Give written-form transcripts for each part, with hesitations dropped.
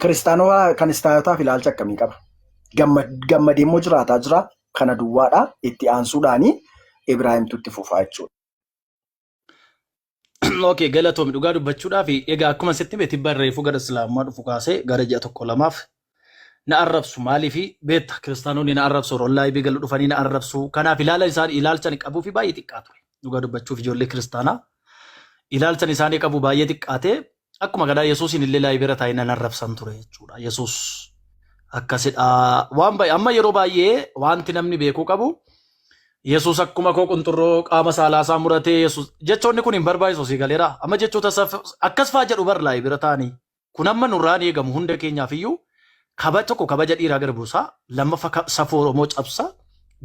Kiristaanota kiristaanotaaf ilaalcha akkamii qaba? Gammadee immoo jiraataa jira. Kana duwwaadha. Itti aansuudhaani Ibraahimtu itti fufaa jechuudha. Okay, galatoomi. Dhugaa dubbachuudhaaf egaa akkuma sitti hime tibba reefuu gara islaamummaa dhufu kaasee gara ji'a tokko lamaaf na arrabsu. Maaliif beekta? Kiristaanonni na arrabsu, rollaa ibii galu dhufanii na arrabsu. Kanaaf ilaala isaan ilaalcha ani qabuu fi baay'ee xiqqaa ture. Dhugaa dubbachuuf ijoollee kiristaanaa ilaalcha isaanii qabu baay'ee xiqqaate. Akkuma kanaa Yesuusin illee laayibira taa'ee nan arrabsan ture jechuudha. Yesuus akkasidha. Waan baay'ee amma yeroo baay'ee wanti namni beekuu qabu, Yesuus akkuma koo qunxurroo qaama saalaa isaa muratee, Yesuus jechoonni kun hin barbaachisu, si galeera. Amma jechoota akkas faa jedhu bar laayibira ta'anii. Kun amma nurraan eegamu hunda keenyaaf iyyuu kaba tokko kabaja dhiiraa gara buusaa, lammaffaa safuu Oromoo cabsa.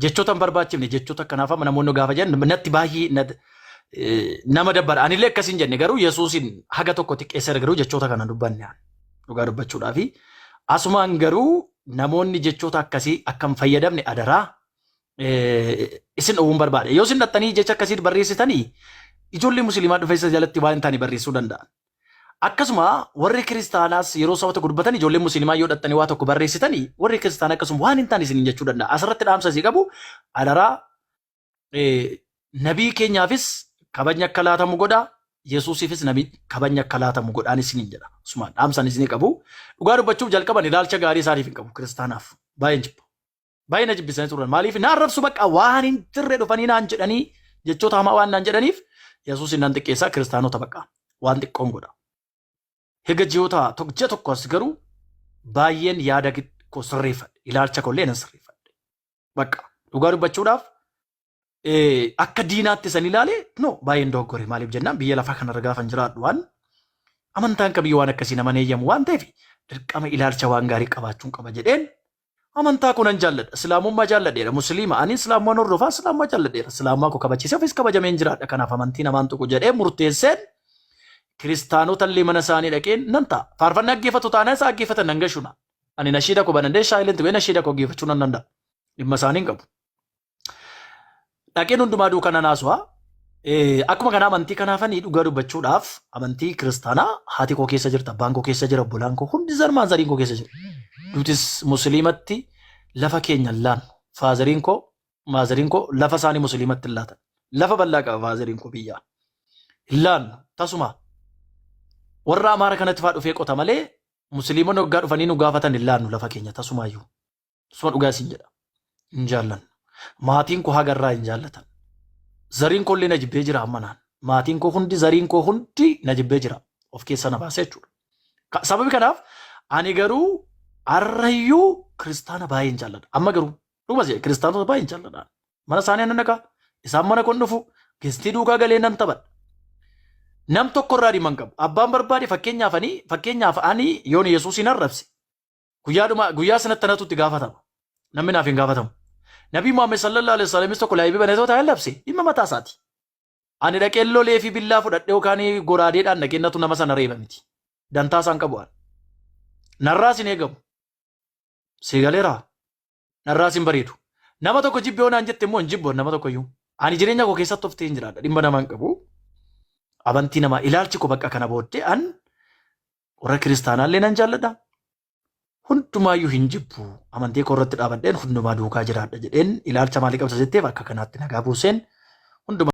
Jechoota hin barbaachifne, jechoota akkanaaf amma namoonni gaafa jedhan natti baay'ee nama dabbara. Anillee akkas hin jenne, garuu Yesuusin haga tokko xiqqeesseera, garuu jechoota kana dubbanne dhugaa dubbachuudhaafi. Asumaan garuu namoonni jechoota akkasii akka hin fayyadamne adaraa isin dhowwuun barbaade. Yoo isin dhattanii jecha akkasii barreessitanii, ijoollee musliimaa dhufe isa jalatti waan hin taane barreessuu danda'an. Akkasuma warri kiristaanaas yeroo saba tokko dubbatan, ijoollee musliimaa yoo dhattanii waa tokko barreessitanii, warri kiristaanaa akkasuma waan hin taane isiniin jechuu danda'a. Asirratti dhaamsa isii qabu, adaraa nabii keenyaafis kabajni akka laatamu godha. Yesuusiifis nabii kabajni akka laatamu godhaan isiniin jedha. Asumaan dhaamsan isinii qabu. Dhugaa dubbachuuf jalqaban ilaalcha gaarii isaaniif hin qabu kiristaanaaf. Baay'een jibba. Baay'ee na jibbisanii turan. Maaliif na arrabsu? Bakka waan hin jirre dhufanii naan jedhanii, jechoota hamaa waan naan jedhaniif Yesuusin nan xiqqeessaa, kiristaanota bakka waan xiqqoon godha. Hega ji'oota ji'a tokko as garuu baay'een yaada koo sirreeffadhe. Ilaalcha koollee nan sirreeffadhe. Bakka dhugaa dubbachuudhaaf akka diinaatti san ilaale, no, baay'een dogoggore. Maaliif jennaan, biyya lafaa kanarra gaafan jiraadhu waan amantaan kamiyyuu waan akkasii nama eeyyamu waan ta'eef, dirqama ilaalcha waan gaarii qabaachuun qaba jedheen amantaa koo nan jaalladha. Islaamummaa jaalladheera. Musliima. Ani islaamummaa hordofaa, islaamummaa jaalladheera. Islaamummaa koo kabachiisee ofiis kabajameen jiraadha. Kanaaf amantii namaan tuqu jedhee murteesseen kiristaanota illee mana isaanii dhaqeen nan ta'a. Faarfannaa dhaggeeffatu taanaan isa dhaggeeffatan nan gashuna. Ani nashiida koo banadhee silent godhee nashiida koo dhaggeeffachuu nan danda'a. Dhimma isaanii hin qabu. Dhaqeen hundumaa duukaa nan haasawaa. Akkuma kana amantii kanaafanii dhugaa dubbachuudhaaf amantii kiristaanaa haati koo keessa jirta, abbaan koo keessa jira, obbolaan koo hundi zarmaan zariin koo keessa jira. Nutis musliimatti lafa keenya hin laannu. Fatheriin koo, motheriin koo lafa isaanii musliimatti hin laatan. Lafa bal'aa qaba fatheriin koo biyyaa. Hin laannu tasuma. Warra Amaara kanatti faa dhufee qota malee musliimonni waggaa dhufanii nu gaafatan hin laannu lafa keenya tasumaayyuu. Tasuma dhugaa isin jedha. Hin jaallannu. Maatiin koo haga irraa hin jaallatan. Zariin koo illee na jibbee jira amma naan. Maatiin koo hundi, zariin koo hundi na jibbee jira. Of keessa na baasee jechuudha. Sababi kanaaf ani garuu arrayyuu kiristaana baay'een jaalladha. Amma garuu dhuguma si'a kiristaanota baay'een jaalladha. Mana isaanii nan dhaqa. Isaan mana kon dhufu. Guestii duukaa galee nan taphadha. Nam tokko irraa dhimma hin qabu. Abbaan barbaade, fakkeenyaaf ani yoon Yesuusin arrabse, guyyaadhuma guyyaa sanatti anatu itti gaafatama. Namni naaf hin gaafatamu. Nabii Muhammad sallallahu alaihi wasallam tokko live banee ta'ee labse dhimma mataa isaati. Ani dhaqee lolee fi billaa fudhadhee yookaan goraadeedhaan dhaqee natu nama sana reeba miti. Dantaa isaan qabu ani. Narraas hin eegamu. Si galeeraa? Narraas hin bareedu. Nama tokko jibbee naan jette immoo hin jibbu nama tokko iyyuu. Ani jireenya koo keessatti of ta'ee hin jiraadha. Dhimma namaa hin qabu. Amantii namaa ilaalchi koo bakka kana booddee an warra kiristaanaallee nan jaalladha. Hundumaayyuu hin jibbu. Amantii koo irratti dhaabadheen hundumaa duukaa jiraadha jedheen ilaalcha maalii qabsa jetteef akka kanaatti nagaa buuseen hundumaa.